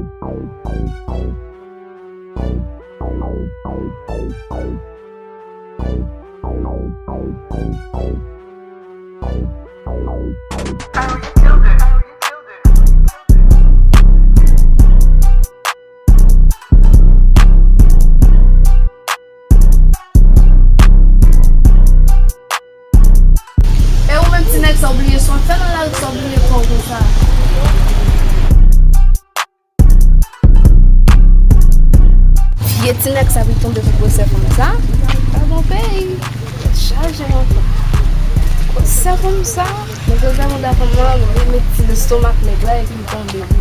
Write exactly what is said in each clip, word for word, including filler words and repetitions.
E ou menm ti nèg, sa w bliye, sa w ap fè nan lari, sa w bliye kò w konsa? Vye ti nèg sa vin tonbe sou gwosè fanm sa. Pa bon peyi. Tèt chaje anpil. Gwosè fanm sa. Mwen gwosè mouda fanm nan, mwen met ti lestomak nèg la epi l tonbe wi.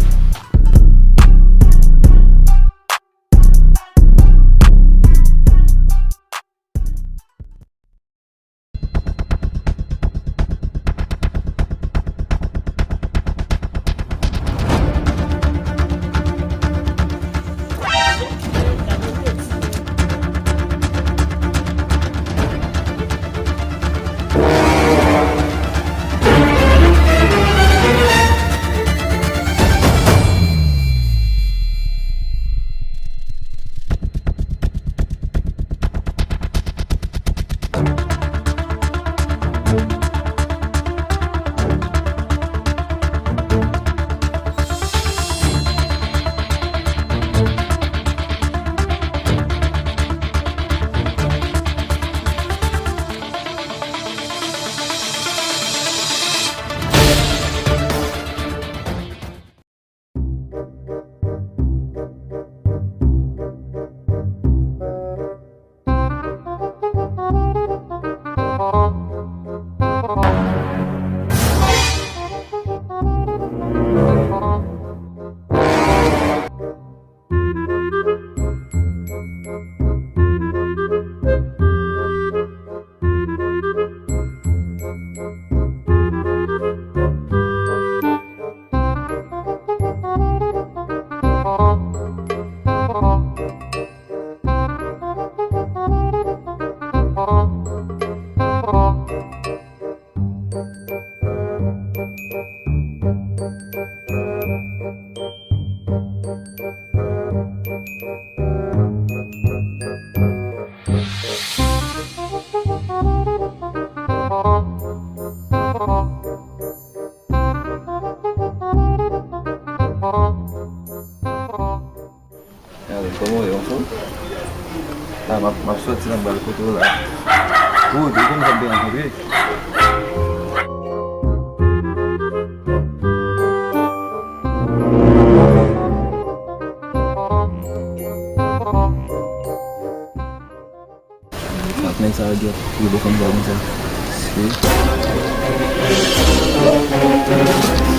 Gade, kòman w ye, anfòm? A, m ap, m ap sòti la, m pral kote w la. Ou, ou konn sa m te rankontre? Ak nèg sa yo gen pou yo fè m sa konsa. Si.